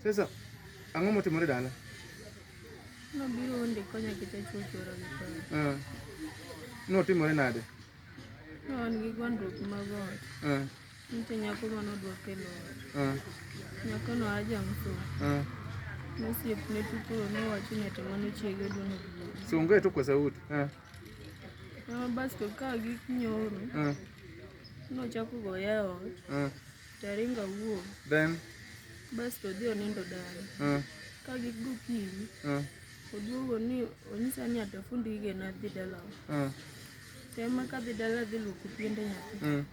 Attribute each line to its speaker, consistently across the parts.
Speaker 1: Sasa ang'o motimore dala?
Speaker 2: Nobiro onde konya kech achwo chuora gi pala.
Speaker 1: Notimore nade?
Speaker 2: Ne wan gi gwandruok mag ot. Nitie nyako manodwa kelo ot. Nyakono a Jamso. Nosiepne to koro nowacho ni ati mano chiege odwa noduogi.
Speaker 1: Songe to kwa sauti.
Speaker 2: Basto ka gik nyoro, nochako goya e ot. Taringo awuok.
Speaker 1: Then?
Speaker 2: Basto odhi onindo dala. Ka gik gokinyi, oduogo ni onyisa ni atafund gigena adhi dalawa. Tema kadhi dala adhi luoko piende nyathi.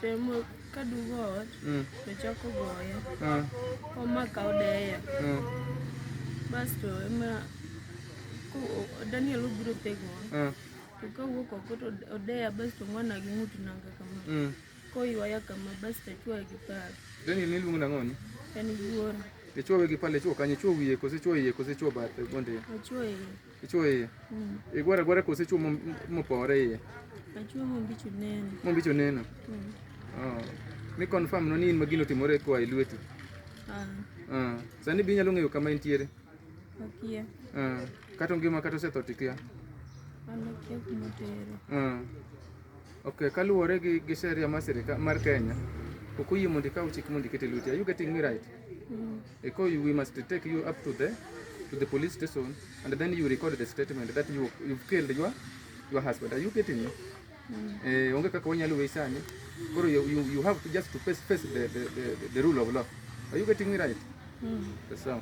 Speaker 2: Temo kaduogo ot, to chako goya. Omaka odeya. Basto ema Daniel obiro thegowa. To kawuok oko to odeya basto ong'wana gi ng'ut nanga kama. Koywaya kama basto achwoye gi pala.
Speaker 1: Daniel niluongo nang'o ni?
Speaker 2: En wuora.
Speaker 1: Ichwowe gi pala, ichwo kanye? Ichwo wiye kose ichwo iye kose ichwo bathe bonde?
Speaker 2: Achwo iye.
Speaker 1: Ichwo iye? Igwaro agwara kose ichwo mopore iye?
Speaker 2: Achwo mombicho neno.
Speaker 1: Mombicho neno? Oh. Mi confirm no ni in ma gino otimore koa e lweti?
Speaker 2: Ah.
Speaker 1: Ah. Sani be inyalo ng'eyo kama entiere?
Speaker 2: Akia.
Speaker 1: Ah. Kata ongima kata osetho to ikia?
Speaker 2: An akia kuma otere.
Speaker 1: Ah. Okay, kaluwore gi sheria mar sirikal mar Kenya, ok oyie mondo ikaw chik mondo iket e lweti. Are you getting me right? Eko we must take you up to the police station and then you record the statement that you've killed your husband. Are you getting me? Onge kaka wanyalo weyi sani. Koro you have to just to face the rule of law. Are you getting me right? Sawa.